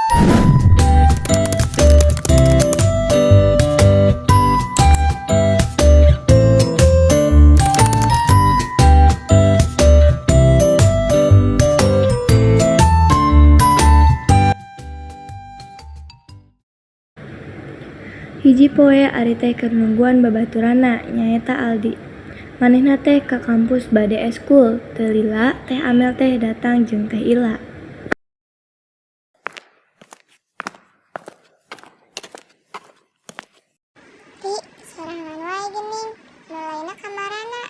Hiji poe Ari teh keur nungguan babaturanna nyaeta Aldi. Manehna teh ka kampus bade eskul. Teu lila Teh Amel teh datang jeung Teh Ila. Ri, sorangan wae geuning, nu lainna ka marana?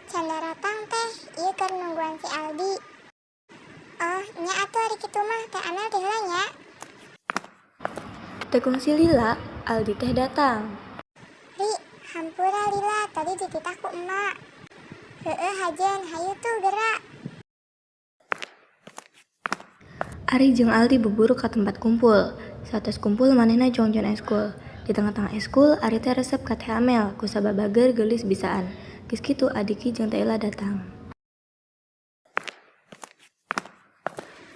Can daratang teh, ieu keur nungguan si Aldi. Oh, nya atuh ari kitu mah Teh Amel ti heula nya. Teu kungsi lila, Aldi teh datang. Ri, hampura lila tadi dititah ku emak. Heueuh hajen, hayu tuh geura. Ari jeung Aldi buburu ka tempat kumpul. Saatos kumpul manehna jongjon eskul. Di tengah-tengah eskul, Ari teh resep ka Teh Amel kusabab bageur geulis bisaan. Geus kitu Adiki jeung Teh Ila datang.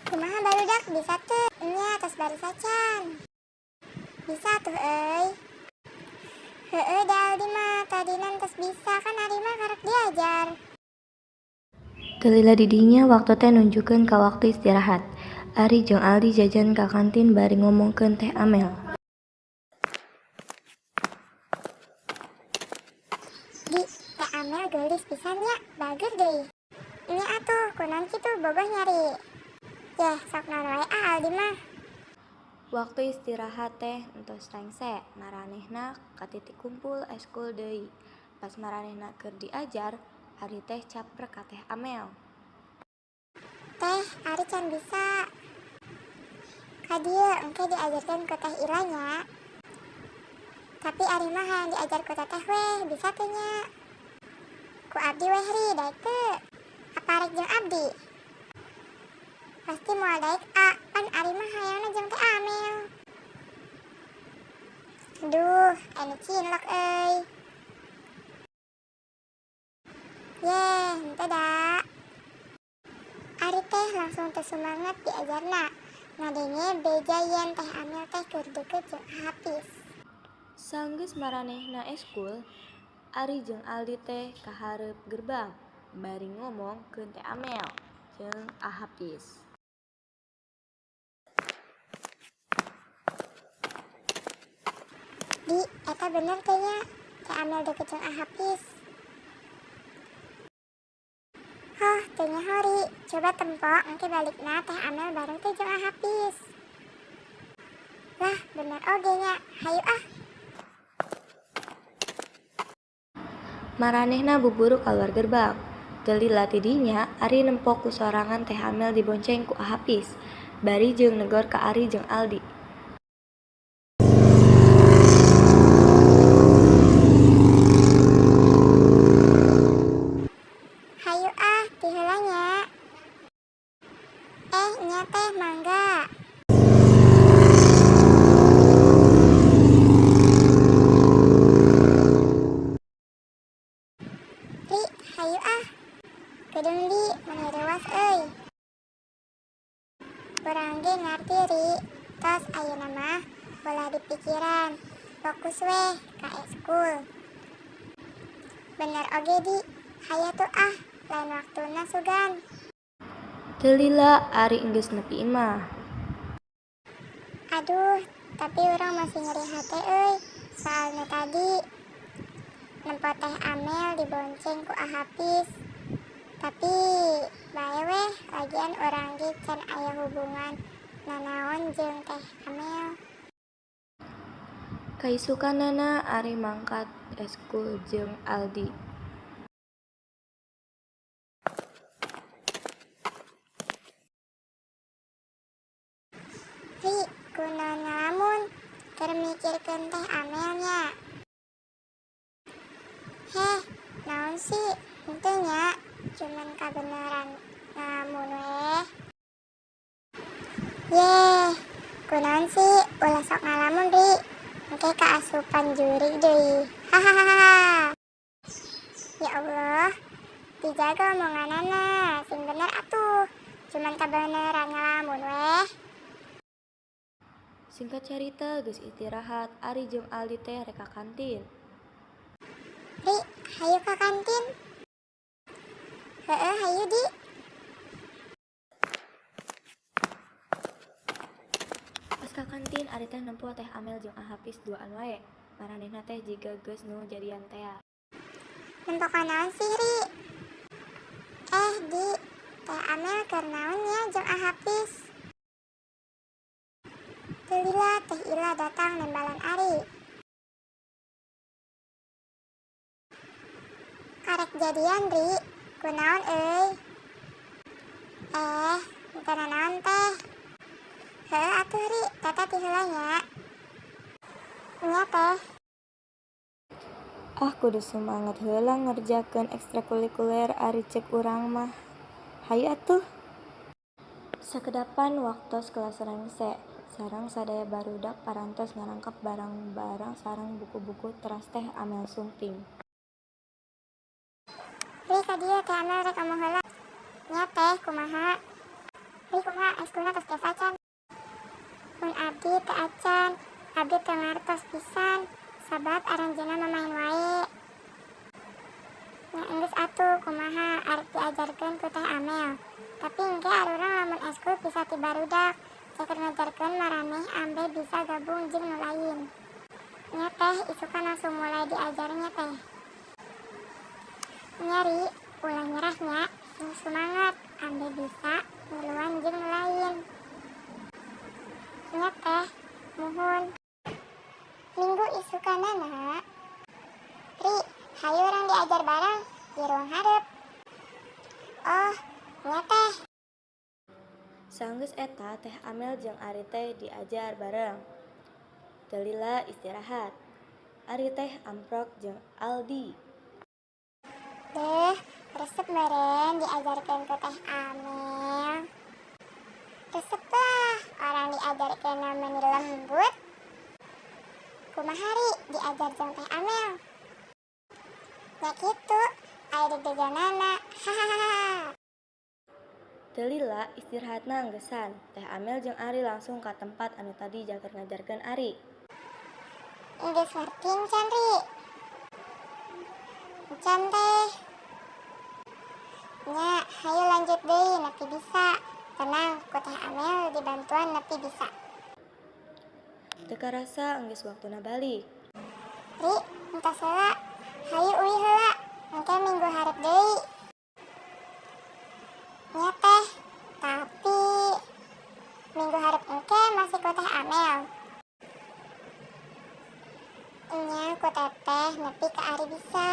Kumaha barudak bisa teu? Nya tos baris acan. Bisa tuh euy. Heueuh da Aldi mah tadina tos bisa kan ari mah karek diajar. Teu lila di dinya waktu teh nunjukkeun ka waktu istirahat. Ari jeung Aldi jajan ka kantin bari ngomongkeun Teh Amel. Di, Teh Amel geulis pisan nya, bageur deui. Nya atuh kunaon kitu bogoh nyari. Yeh, sok naon wae ah Aldi mah. Waktu istirahat teh entos rengse, maranehna ka titik kumpul eskul deui. Pas maranehna keur diajar, Ari teh caprek ka Teh Amel. Teh, Ari can bisa. Ka dieu engke diajarkeun ku Teh Ila nya. Tapi Ari mah hayang diajar ku Teteh weh, bisa teu nya? Ku abdi weh ri, daek teu? Apa rek jeung abdi? Pasti moal daek a, pan Ari mah hayangna jeung Teh Amel. Duh, anu cinlok euy. Yeh, henteu da. Ari teh langsung teu sumanget diajarna. Ngadenge beja yen Teh Amel teh keur deukeut jeung Hafiz. Sanggeus maranehna eskul, Ari jeung Aldi teh ka hareup gerbang bari ngomongkeun Teh Amel jeung A Hafiz. Di, eta bener teh nya, Teh Amel deukeut jeung A Hafiz. Hoh, teu nyaho ri, coba tempo engke balikna Teh Amel bareng teh jeung A Hafiz. Lah, bener oge nya, hayu ah. Maranehna buburu kaluar gerbang. Teu lila ti dinya, Ari nempo ku sorangan Teh Amel dibonceng ku A Hafiz, bari jeung negor ka Ari jeung Aldi. Hayu ah, ti heula nya. Eh, nya teh mangga. Ri, hayu ah. Gedung di, meni reuas euy. Urang ge ngarti ri, tos ayeuna mah ulah dipikiran, fokus weh ka eskul. Bener oge di, hayu tuh ah, lain waktuna sugan. Teu lila Ari geus nepi imah. Aduh, tapi urang masih nyeri hate euy, soal nu tadi. Nempo Teh Amel dibonceng ku A Hafiz. Tapi bae weh, lagian urang ge can aya hubungan nanaon jeung Teh Amel. Kaisukanana Ari mangkat eskul jeung Aldi. Ri, kunaon ngalamun? Keur mikirkeun Teh Amel nya. Heh, naon sih? Henteu nya, cuman kabeneran ngalamun weh. Yeh, kunaon sih ulah sok ngalamun ri? Engke kaasupan jurig deui. Hahaha. Ya Allah, dijaga omonganana, sing bener atuh. Cuman kabeneran ngalamun weh. Singkat carita, geus istirahat, Ari jeung Aldi teh rek ka kantin. Ri, hayu ka kantin. Heeh, hayu Di. Pas ka kantin, Ari teh nempo Teh Amel jeung A Hafiz duaan wae. Maranehna teh jiga geus nu jadian tea. Nempo naon sih, Ri? Eh, Di, Teh Amel keur naon nya jeung A Hafiz? Teu lila Teh Ila datang nembalan Ari. Karek jadian, Ri. Kunaon euy? Eh, teu nanaon teh. Heueuh atuh, Ri, teteh ti heula nya. Nya teh. Ah, kudu sumanget heula ngerjakeun ekstrakurikuler ari ceuk urang mah. Hayu atuh. Sakedapan waktos kelas rengse, sareng sadaya barudak parantos ngarangkep barang-barang sareng buku-buku teras Teh Amel sumping. Ri, ka dieu Teh Amel rek ngomong heula. Nya teh, kumaha? Ri, kumaha ekskulna tos tiasa acan? Mun abdi teu acan, abdi teu ngartos pisan, sabab aranjeunna mamaen wae. Nya enggeus atuh, kumaha arek diajarkeun ku Teh Amel. Tapi engke arurang lamun eskul pisah ti barudak, caker ngajarkeun maraneh ambe bisa gabung jeung nu lain. Nya teh, isukan langsung mulai diajar nya teh. Nya Ri, ulah nyerah nya, sing sumangat ambe bisa miluan jeung nu lain. Nya teh, muhun. Minggu isukanana, Ri, hayu urang diajar bareng di ruang hareup. Oh, nya teh. Sanggeus eta Teh Amel jeung Ari teh diajar bareng. Teu lila istirahat. Ari teh amprok jeung Aldi. Deuh, resep meureun diajarkeun ku Teh Amel. Resep lah, orang diajarkeunna meuni lembut. Kumaha Ri diajar jeung Teh Amel? Nya kitu, aya deg-deganana. Hahaha. Teu lila istirahatna enggesan, Teh Amel jeung Ari langsung ka tempat anu tadi jaker ngajarkeun Ari. Enggeus ngarti encan, Ri? Encan teh. Nya, hayu lanjut deui nepi bisa. Tenang, ku Teh Amel dibantuan nepi bisa. Teu karasa enggeus waktuna balik. Ri, entos heula. Hayu uih heula, engke minggu hareup deui. Nya teh, tapi minggu hareup engke masih ku Teh Amel. Nya ku teteh nepi ka Ari bisa.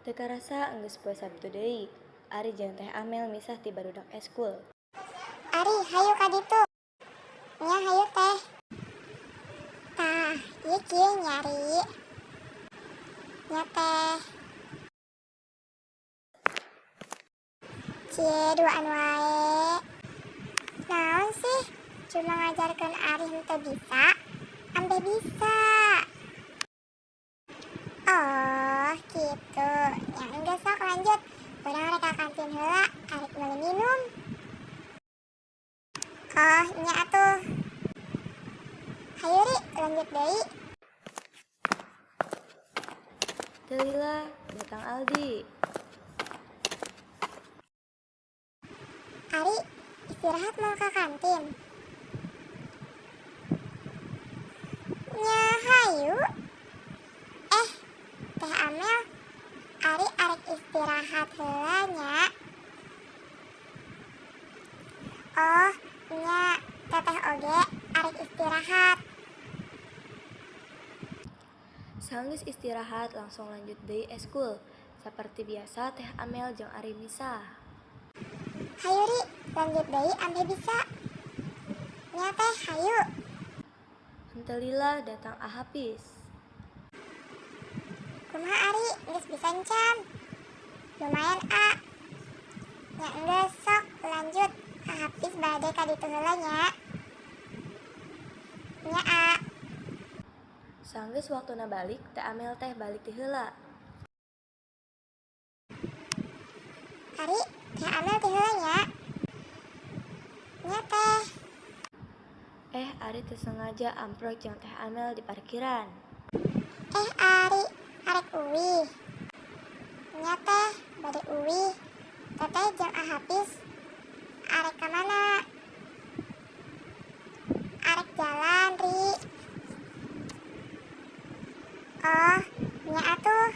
Teu karasa enggeus poe Sabtu deui. Ari jeung Teh Amel misah ti barudak eskul. Ari, hayu ka ditu. Nya hayu teh. Tah, ieu kieu nya Ri. Nya teh. Cie duaan wae. Naon sih? Cuma ngajarkeun Ari henteu bisa, ambe bisa. Oh, kitu. Nya enggeus sok lanjut. Urang rek ka kantin heula, arek meuli minum. Oh, nya atuh. Hayu Ri, lanjut deui. Teu lila datang Aldi. Ari, istirahat mau ka kantin. Nya hayu. Eh, Teh Amel, Ari arek istirahat heula nya. Oh, nya, teteh oge arek istirahat. Sanggeus istirahat langsung lanjut deui eskul. Saperti biasa Teh Amel jeung Ari misah. Hayu Ri, lanjut deui ambe bisa. Nya teh hayu. Henteu lila datang A Hafiz. Kumaha Ari, geus bisa encan? Lumayan A. Nya enggeus sok lanjut. A Hafiz bade ka ditu heula nya. Nya A. Sanggeus waktuna balik, Teh Amel teh balik ti heula. Ari, Teh Amel ti heula nya. Nya teh. Eh, Ari teu sengaja amprok jeung Teh Amel di parkiran. Eh, Ari, arek uwih? Nya Teh, bade uwih. Teteh jeung A Hafiz arek ka mana? Arek jalan, Ri. Oh, nya atuh.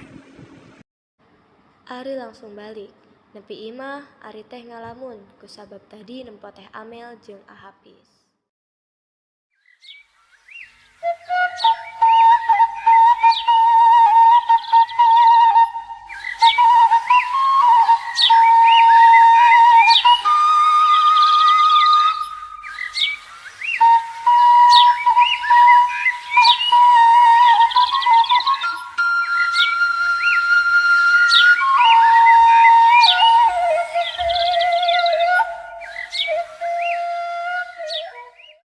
Ari langsung balik. Nepi imah, Ari teh ngalamun kusabab tadi nempo Teh Amel jeung A Hafiz.